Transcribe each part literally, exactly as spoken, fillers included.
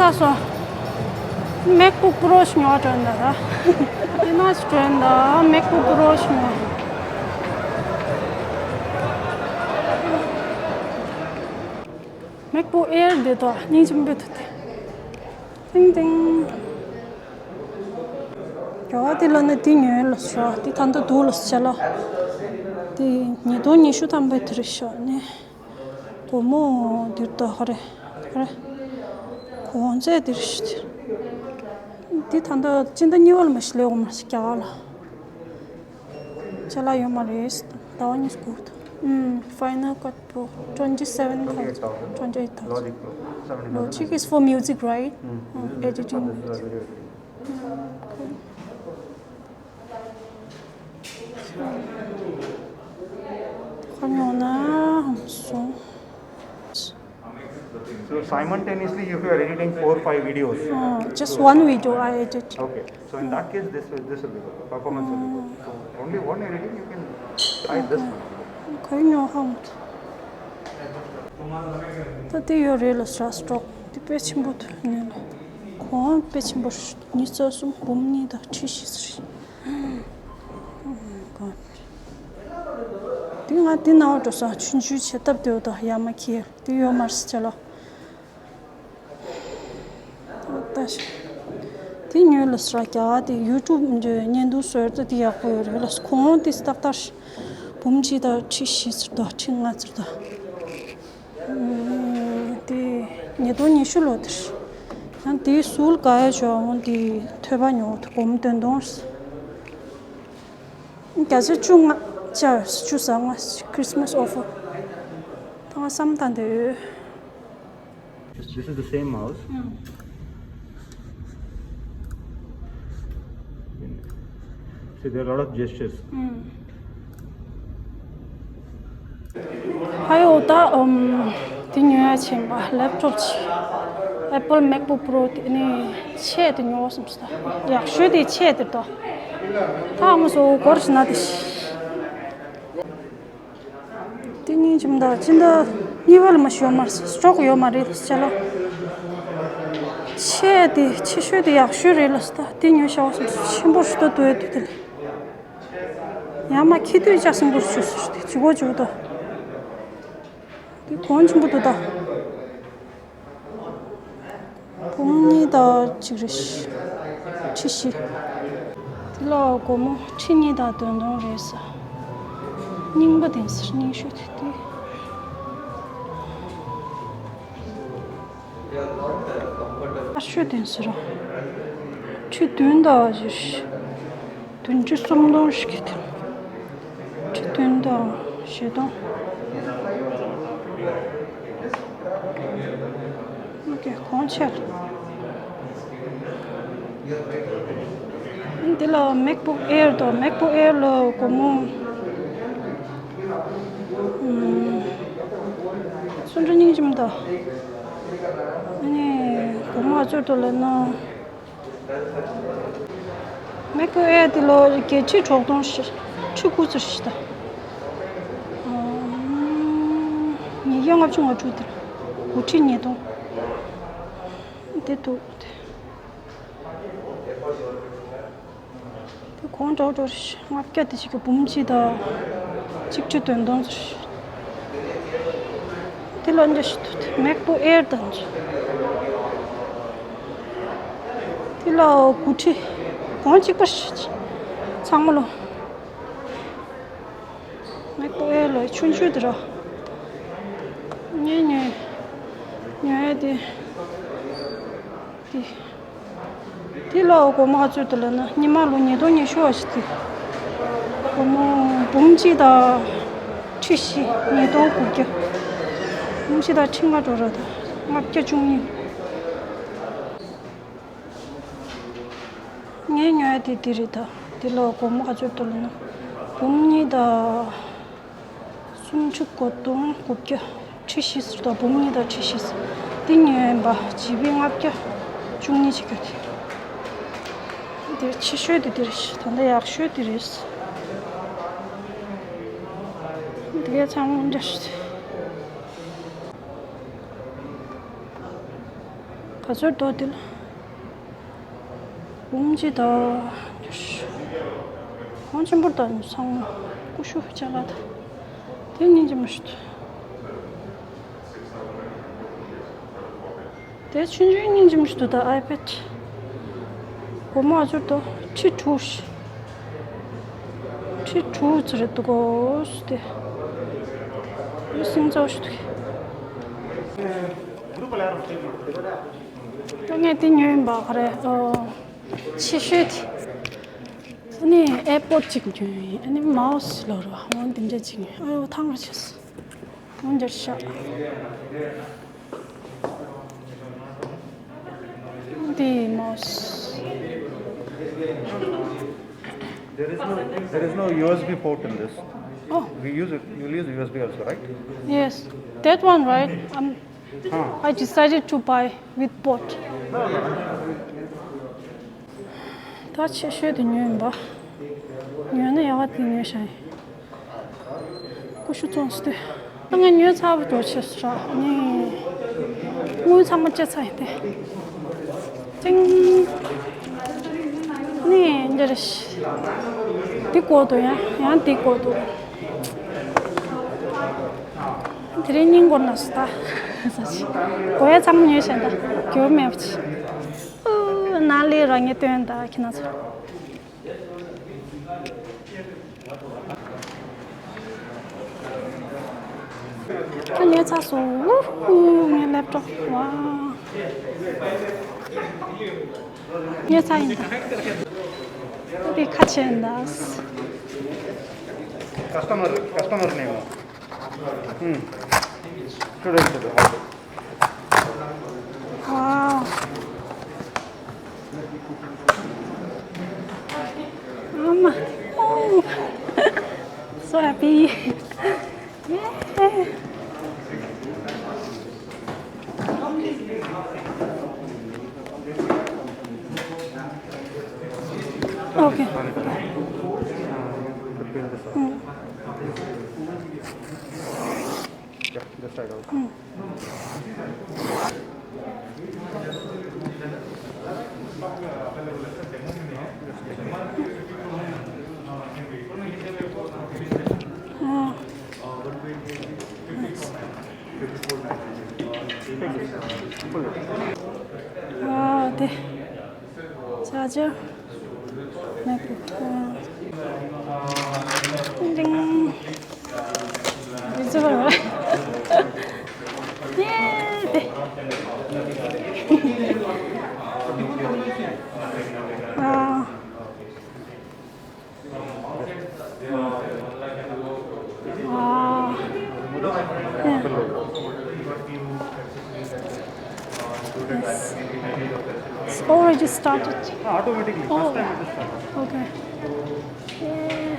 ལགས་སོ། MacBook Pro་ཞིག་ཉོ་བ་འགྲོ་ཡིན་ད་ར། དེ་ན་ཞིག་འགྲོ་ཡིན་ད། MacBook Pro་ཞིག་ཉོ། MacBook Air་འདི་དོ་སྙིང་རྗེ་མོ་འདུག་དེ། ཏིང་ཏིང་། རྒྱ་གར་དེ་ལ་ནི་དེ་ཉོས་ལ་ཤོག་དེ་ད་ལྟ་འདུག་ལ་ཤ་ལ། དེ་ཉིས་སྟོང་ཉི་ཤུ་ཐམ་པའི་དེ་རེད་ཤག་ནི། སྒོར་མོ་འདིར་ད་ཧ་རེ་ཧ་རེ། གོང་ཚད་འདིར་ཤི་དེ། དེ་ད་ལྟ་སྤྱི་ཟླ་གཉིས་པ་ལ་མ་ཤི་ལས་འོང་མ་ཤི་རྒྱ་གར་ལ། ཅ་ལག་ཡོད་མ་རེད། ཟླ་བ་གཉིས་སྒུག་ད། ཨུམ། Final Cut Pro twenty seven thousand, twenty eight thousand. Logic Pro, seventy thousand. Logic is for music, right? Mm. Mm, editing. This is a video editing. ཁ་ཉོ་ན་ཧམ་སོང་། So simultaneously, if you are editing four, five videos. Oh, just one video I edit. Okay. So in that case, this will, this will be good. Performance will be good. So only one editing, you can try this one. ཁ་ཉོ་ཧམ། ད་དེ་ཡོད་རེད་ལ་ས་སྟོག་དེ་དཔེ་ཆེན་པོ་ཐོན་ནས་ལ། གོང་དཔེ་ཆེན་པོ་ཉི་ཤུ་རྩ་གསུམ་འབུམ་གཉིས་དང་ཁྲི་བཞི་ཟེར། དེ་ང་དེ་ནང་འགྲོ་ས་ཆུང་ཆུང་བྱེད་ཐབས་དེ་འོ་ད་ཡ་མ་ཁྱེར་དེ་ཡོད་མ་རེད་ཟེར་ལ། ད་ཤ་དེ་ཉོས་ལ་ས་རྒྱ་གར་དེ་YouTube་འདྲ་བརྙན་ཐུང་བཟོས་ད་དེ་ཡག་པོ་ཡོད་རེད་ལ། གོང་དེ་ཏག་ཏག་འབུམ་གཅིག་དང་ཁྲི་བཞི་ཟེར་ད་ཁྲི་ལྔ་ཟེར་ད། དེ་ཉིས་སྟོང་ཉི་ཤུ་ལོ་དེར། ཡང་དེའི་ཟུར་ག་ཡ་ཞོ་འོང་དེ་ཐོས་པ་ཉོ་དེ་སྒོར་མོ་བདུན་སྟོང་། བརྒྱ་ཆ་བཅུ་ལྔ་བཅར་བཅུ་ཟ་ལྔ་Christmas offer། ད་ང་བསམ་ད་འདོད། This is the same mouse. See, there are a lot of gestures. ཧ་ཡོ་ད་ཨམ་དེ་ཉོ་ཡ་ཆེན་པ་laptop་ཆེ། Apple MacBook Pro་དེ་ནི་ཆེ་དེ་ཉོ་བསམ་སོང་། ཡག་ཤོས་དེ་ཆེ་དེ་ཏོ། ད་ཨ་མ་སོ་སྐོར་ཞིག་ན་དེ་ཤི། དེ་གཉིས་ཀྱི་མདའ་ཅི་འདྲ་གཉིས་པ་ལ་མ་ཤོར་མ་སོགས་ཡོད་མ་རེད་ཟེར་ལ། ཆེ་དེ་ཆེ་ཤོས་དེ་ཡག་ཤོས་རེད་ལ་ད་དེ་ཉོས་ཤག་སོང་ཆེན་པོ་ཞིག་ཏུ་དོད་དེ་དེ་ལས། ཡང་མ་ཁྱི་དུས་ཅག་སྲིན་པོར་ཞུ་སོང་དེ་ཇི་གོ་ཇུ་དོ། དེ་གོང་ཆེན་པོ་དུ་ད། འབུམ་གཉིས་དང་གཅིག་རེད། ཁྲི་བཞི། དེ་ལ་སྒོར་མོ་ཁྲི་གཉིས་དང་བདུན་སྟོང་རེད་ས། རྙིང་པ་དེ་ཟེར་རྙིང་ཤོས་དེ་དེ། ཨ་ཤོས་དེ་ཟེར་རོ། ཁྲི་བདུན་དང་བཞི། བདུན་ཅུ་སུམ་སྟོང་ཞིག་གི་དེ། ཁྲི་བདུན་དང་བཞི་སྟོང་། ཨོ་ཀེ་གོང་ཆེ། འདི་ལ་MacBook Air་དང་MacBook Air་ལ་སྒོར་མོ་སུམ་ཅུ་སྙིང་རྗེ་མོ་དང་། ཨ་ནི་སྒོར་མོ་ཨ་ཚོད་དུ་ལ་ན། MacBook Air་དེ་ལོ་བརྒྱད་ཁྲི་དྲུག་སྟོང་ཞིག་ཁྲི་དགུ་ཙམ་ཞིག་ད། ཉིས་བརྒྱ་ལྔ་བཅུ་ང་དྲུག་དེ་དགུ་ཁྲི་ཉིས་སྟོང་། དེ་འདུག་དེ། དེ་གོང་འགྲོ་འགྲོ་ལྔ་བརྒྱ་དེ་ཞིག་གི་འབུམ་གཅིག་དང་གཅིག་ཁྲི་བདུན་སྟོང་ཙམ་ཞིག་དེ་ལ་འདྲ་ཞིག་འདུག་དེ་MacBook Air་དང་། དེ་ལ་དགུ་ཁྲི། གོང་གཅིག་པ་ཞིག་ཚང་མ་ལོ། MacBook Air་ལ་ཆུང་ཆུང་དེ་ར། ངས་ཉོས། ཉོས་ཡ་དེ། དེ། དེ་ལ་སྒོར་མོ་ག་ཚོད་དུ་ལབ་ན་སྔོན་མ་ལོ་ཉིས་སྟོང་ཉི་ཤུ་བ་ཞིག་དེ། སྒོར་མོ་འབུམ་གཅིག་དང་ཁྲི་བཞི་ཉིས་སྟོང་དགུ་བརྒྱ། འབུམ་གཅིག་དང་ཁྲི་ལྔ་འགྲོ་ར་ད། ལྔ་བརྒྱ་བཅུ་གཉིས། ངས་ཉོས་ཡ་དེ་དེ་རེད་ད། དེ་ལ་སྒོར་མོ་ག་ཚོད་དུ་ལབ་ན། འབུམ་གཉིས་དང་། སུམ་ཅུ་གོ་སྟོང་དགུ་བརྒྱ། ཁྲི་བཞི་ཟེར་དང་འབུམ་གཉིས་དང་ཁྲི་བཞི་ཟེར། འདི་ཉོས་ཡིན་པ་ཇི་བི་ལྔ་བརྒྱ་བཅུ་གཉིས་ཅིག་ཡོད་དེ། འདིར་ཆེ་ཤོས་དེ་འདིར་ད་ལྟ་ཡག་ཤོས་དེ་རེད། འདི་གའི་ཚང་མ་འདྲ་ཞིག་ག་ཚོད་འདུག་དེ་ལ། འབུམ་གཅིག་དང་། ཧོང་ཆེན་པོ་དང་ཚང་མ་ཀུ་ཤུ་ཅ་ལག་དང་། དེ་སྙིང་རྗེ་མོ་ཞིག་འདུག་དེ་ཆུང་ཆུང་སྙིང་རྗེ་མོ་ཞིག་འདུག་ད་ཨའི་པེ་ཌི། སྒོར་མོ་ག་ཚོད་འདུག་ཁྲི་དྲུག་ཞིག་ཁྲི་དྲུག་ཙམ་རེད་འདུག་གོ་དེ། དེ་སིང་ཙའོ་ཞིག་འདུག་ད་ངས་དེ་ཉོས་ཡིན་པ་ག་རེ། ཨོ། ཆེ་ཤོས་དེ། ཨ་ནི་ཨེར་པོ་ཌི་གཅིག་ཉོས་ཡིན། ཨ་ནི་མའོ་སི་ལོ་རུ་བ་འོ་འདི་འདྲ་གཅིག་ཉོས། ཨ་ཡོ་ཐང་ར་ཆེ་སོང་། འོ་འདིར་ཤག་འདི་མའོ་སི། There is no, there is no U S B port in this. Oh. We use it, you'll use U S B also, right? Yes. That one, right? Um, Huh. I decided to buy with pot. ད་ཆེ་ཤོས་དེ་ཉོས་ཡིན་པ། ཉོས་ན་ཡག་ག་དེ་ཉོས་ཤག་ཡིན། ཀུ་ཤུ་བཙོང་སྲིད་དུས། ད་ངས་ཉོས་ཚར་བ་འགྲོ་ཆེ་སོང་ར་ནི། དངུལ་ཚང་མ་བཅད་ཚར་ཡིན་ཏེ། ཏིང་། ནི་འདིར། འདི་དགོས་འདུག་ཡང་ཡང་འདི་དགོས་འདུག་དེ་རིང་སྙིང་གོ་ན་སུ་ད། ས་ཆི། གོ་ཡ་ཚང་མ་ཉོས་བཞག་ད། འགྱུར་མེད་པ་ཆི། ཨུ། ནང་ལས་རང་ཉིད་སྟོན་ད་ཁྱེད་རང་ཚོ། ད་ཉོས་ཚར་སོང་། ཨུ་ཧུ། ངའི་ལེབ་ཊོབ། ཝའོ། ཉོས་ཚར་ཡིན་ད། ད་དེ་ཁ་ཕྱེ་ཡིན་ད། Customer, customer name. Hmm. Student. Wow. Mama. Oh. So happy. Yeah. Okay. Mm. Yeah, this side also. Mm. Ah. Nice. Ah, དེ། Charger, MacBook. ཨ། ཏིང་། རི་ཛི་བར། ཡེ། དེ། ཨ། ཨ། Yeah. Yes. It's already started. Automatically. Oh, first time it is started. Okay. Yeah.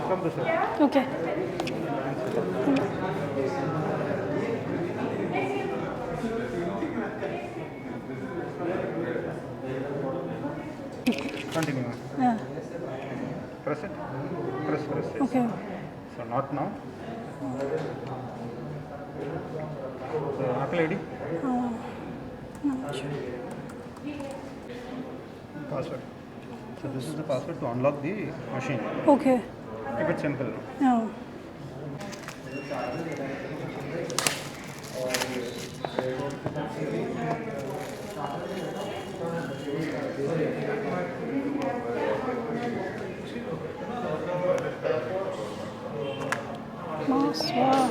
Come this way. Okay. Continue. Yeah. Press it. Press, press, press. Okay. So not now. So Apple I D? Uh, no, not sure. Password. So this is the password to unlock the machine. Okay. Keep it simple. Yeah. Mouse, wow.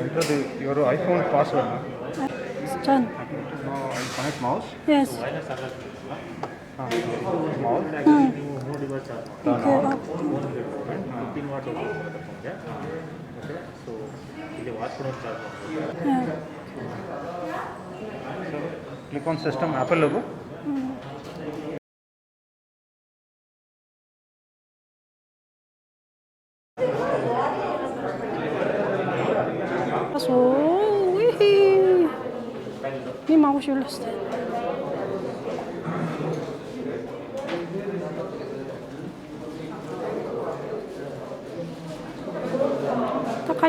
Enter the, your iPhone password, no? It's done. Now I connect mouse. Yes. Ah, mouse. Hmm. Okay. Click on system, Apple logo. Hmm. ཨ་སོ། ཝི་ཧི། མི་མང་པོ་ཞིག་སླེབས་སོང་།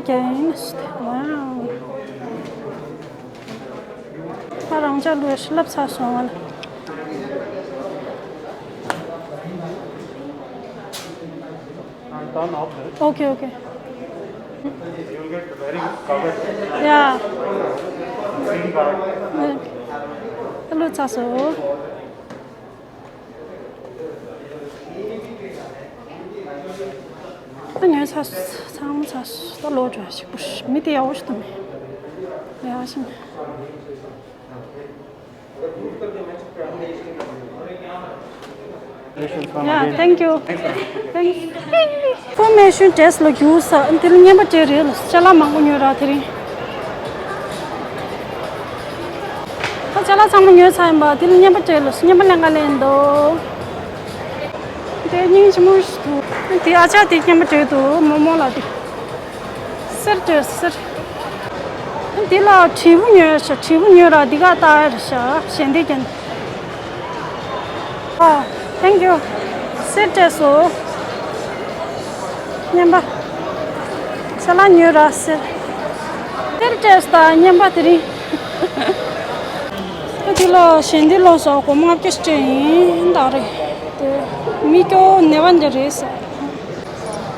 རྒྱ་ཡིན་ཟེར། ཝའོ། ང་རང་ཅག་ལོས་བསླབ་ཚར་སོང་ང་ལ། Okay, okay. You'll get very covered. Yeah. Green card. བསླབ་ཚར་སོང་། ད་ཉོས་ཚར། ཚང་མ་ཚར། ད་ལོག་འགྲོ་ཞིག་པུ་ཤ། མི་དེ་ཡག་པོ་ཞིག་འདུག་མི་ཡག་ཤིང་། Yeah, thank you. Thanks. Information desk ལ་རྒྱུགས་ས། དེ་ལ་རྔན་པ་སྤྲད་རེད་ལ། ཅ་ལག་མང་པོ་ཉོས་ར་དེ་རིང་། ད་ཅ་ལག་ཚང་མ་ཉོས་ཚར་ཡིན་པ། དེ་ལ་རྔན་པ་སྤྲད་ལ། རྔན་པ་ལེན་ག་ལེན་འདུག་དེ་སྙིང་རྗེ་མོ་ཞིག་འདུག་དེ་ཨ་ཅག་དེ་རྔན་པ་སྤྲད་འདུག་མོག་མོག་ལ་དེ། གསེར་སྤྲད་གསེར། དེ་ལ་དྲིལ་བུ་ཉོས་ཤག་དྲིལ་བུ་ཉོས་ར་འདི་ག་བཏགས་རེད་ཤག་ཞལ་འདེབས་ཀྱི། ཨ། Thank you. གསེར་སྤྲད་སོང་། རྔན་པ། ཅ་ལག་ཉོས་ར་གསེར། གསེར་སྤྲད་སོང་། ད་རྔན་པ་དེ་རིང་། ཨ། དེ་ལ་ཞལ་འདེབས་ལོངས་སོང་། སྒོར་མོ་ལྔ་བརྒྱ་སྤྲད་ཡིན་ད་རེད། དེ་མི་སྐྱོ་ནད་པ་འདི་རེད་ཟེར།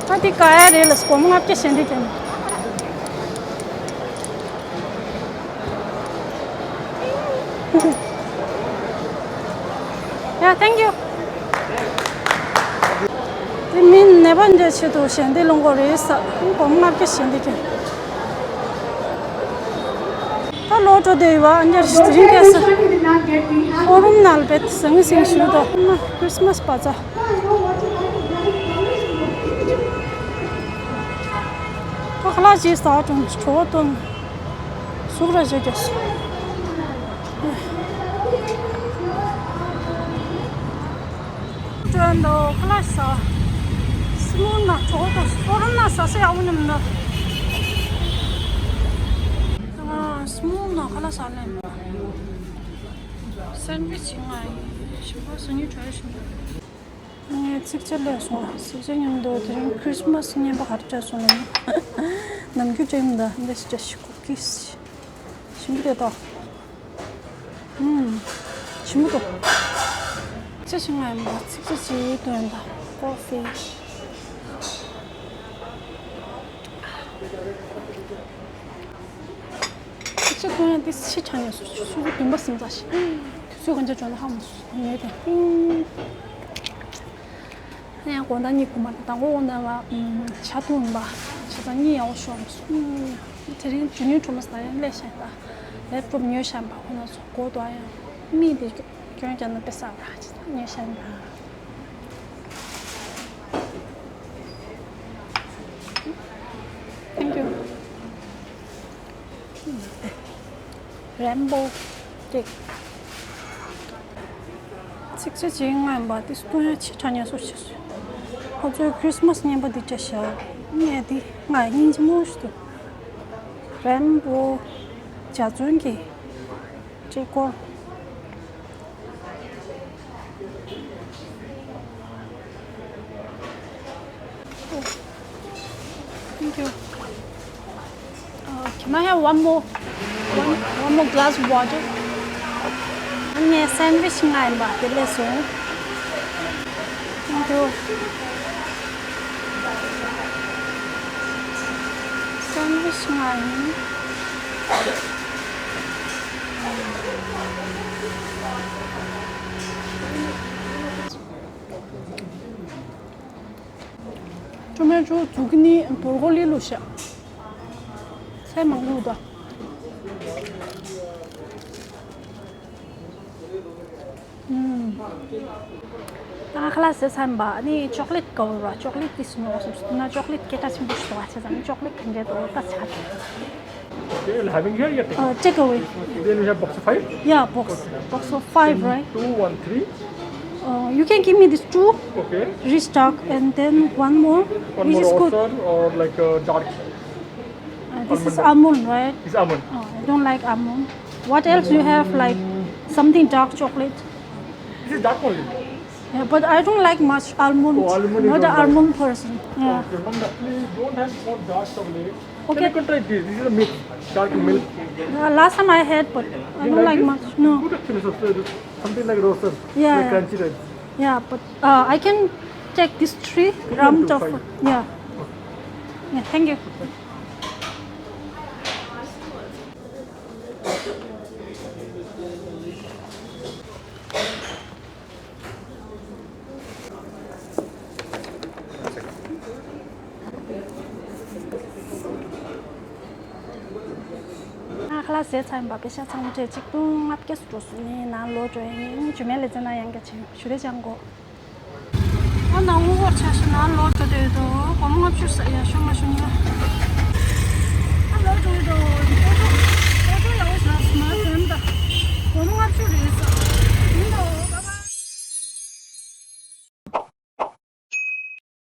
ད་དེ་ག་ཡ་རེད་ལ། སྒོར་མོ་ལྔ་བརྒྱ་ཞལ་འདེབས་ཀྱི། Yeah, thank you. དེ་མི་ནད་པ་འདི་ཆེད་དུ་ཞལ་འདེབས་ལོངས་གོ་རེད་ཟེར། སྒོར་མོ་ལྔ་བརྒྱ་ཞལ་འདེབས་ཀྱི། ད་ལོག་འགྲོ་བསྡད་ཡོད་པ། ཨ་ནི་དེ་རིང་ཁ་སང་ཕོ་རུམ་ནང་ལ་བསྡད་ཟང་ངེ་ཟིང་ཞུ་དོ། ཁྲིས་མས་བ་ཚ། ཁ་ལག་ཅིག་ཟ་དྲུང་གྲོད་པ་སྟོན། ཟུག་ར་བྱེད་ཀྱི། ཀྲོན་དོ་ཁ་ལག་ཟ། སི་མོ་ན་གྲོགས་དང་ཕོ་རུམ་ན་ཟ་ས་ཡག་པོ་ཉམས་ན། ང་སི་མོ་ན་ཁ་ལག་ཟ་ལེན། སེན་ཝིཆ་ང་ཡིན་ཞིམ་པོ་ཟ་ཉེ་གྲོས་ཞིམ་པོ། ངས་ཚིག་ཆ་ལས་སོང་། ཚིག་ཆ་མཉམ་དུ་དེ་རིང་ཁྲིས་མས་རྔན་པ་ག་རེ་སྤྲད་སོང་ལབ་ན། ནམ་རྒྱུན་སྤྲད་མི་འདུག་འདི་ཞིག་སྤྲད་ཤིག་ཀུ་ཀིས། ཞིམ་པོ་དེ་དག་ཨུམ། ཞིམ་པོ་འདུག་ཅི་ཞིག་ང་ཡིན་པ་ཚིག་ཅི་ཞིག་འདོན་དང་ཀོ་ཧྥི། ཚིག་ཅི་འདོན་ཡང་དེ་ཕྱི་དྲགས་ནས་སུ་ཆུ་ཚོད་བདུན་པ་ཟིན་ཙམ་ཞིག་དུས་ཚོད་གང་ཅི་འགྲོ་ན་ཧ་མ་སོང་ཉོས་ཏེ། ཨིང་། ཡང་དགོང་དག་གཉིད་ཁུག་མ་རེད། དང་པོ་དགོང་དག་ང་ཇ་འཐུང་ཡིན་པ། བྱས་ཙང་གཉིད་ཡག་པོ་ཤོར་མ་སོང་། དེ་རིང་རྒྱུ་ནོར་གྲོ་མ་ཟ་ཡང་སླེབས་ཤག་ད་ལེབ་ཀྲོབ་ཉོས་ཤག་པ་ཁོ་ན་ཚོ་གོ་དོ་ཡང་མིག་དེ་སྐྱོན་རྒྱག་ན་དཔེ་བསགས་པ་བྱས་ཙང་ཉོས་ཤག་ད། Thank you. རེན་བོ་ཀེག་ཚིག་ཆ་ཅིག་ང་ཡིན་པ་དེ་སྟོན་ཡ་ཆེ་དྲགས་ཉན་སོ་ཆེ་སོ། ཁོ་ཚོའི་ཁྲིས་མས་རྔན་པ་འདི་སྤྲད་ཤག་ངས་འདི་ང་སྙིང་རྗེ་མོ་ཞིག་འདུག་རེན་བོ་འཇའ་ཚོན་གྱི་སྤྲད་སྐོར། Thank you. Uh, can I have one more, one, one more glass of water? ངས་སེན་ཝིཆ་ང་ཡིན་པ་དེ་ལས་སོང་། Thank you. སེན་ཝིཆ་ང་ཡིན། ཊོ་མེ་ཊོ། ཛུ་ཀི་ནི། བོར་ཀོ་ལི་བླུགས་ཤག་ཚལ་མང་པོ་འདུག་ད། ཨུམ། ད་ང་ཁ་ལག་ཟས་ཚར་ཡིན་པ། ཨ་ནི་ཅོག་ལེ་ཊི་དགའ་པོ་རེད་པ། ཅོག་ལེ་ཊི་དེ་ཟ་ནས་འོང་བསམ་སོང་། ན་ཅོག་ལེ་ཊི་སྐད་གྲགས་ཆེན་པོ་ཞིག་འདུག་པ། བྱས་ཙང་ཅོག་ལེ་ཊི་ག་འདྲ་འདུག་ད་ཆ། Okay, you're having here, you're taking? Uh, take away. Then we have box of five? Yeah, box. Box of five, right? Two, one, three. Uh, you can give me this two. Okay. Rich dark, and then one more, one which more is good. Outside or like a dark? Uh, this is almond, right? It's almond. Oh, I don't like almond. What else you have, like something dark chocolate? This is dark only. Yeah, but I don't like much almond. Oh, almond you don't like. Not an almond person. Yeah. Okay, ma'am, we don't have for dark chocolate. Okay. Can you try this? This is a milk, dark milk. Uh, last time I had, but I don't like much. No. Good actually, so, so something like roasted, yeah, like, yeah, crunchy rice. Yeah, but uh, I can take this three grams of. Yeah. Yeah, thank you. ཨ་ཁ་ལག་ཟས་ཚར་ཡིན་པ། པེ་ཤ་ཚང་མ་སྤྲད། ཆིག་སྟོང་ལྔ་བརྒྱ་སུ་འགྲོ་སོང་ནི། ནང་ལོག་འགྲོ་ཡིན། ཇུ་མེ་ལེ་ཙེ་ན་ཡང་ག་ཆེ་ཞུ་རེ་ཅང་གོ། ཨ་ནང་ངུ་བར་ཆ་ཤི་ནང་ལོག་འགྲོ་དེ་དོ། སྒོར་མོ་ལྔ་བཅུ་ས་ཡ་ཤོ་མ་ཤོ་ནི། ཨ་ལོག་འགྲོ་དོ།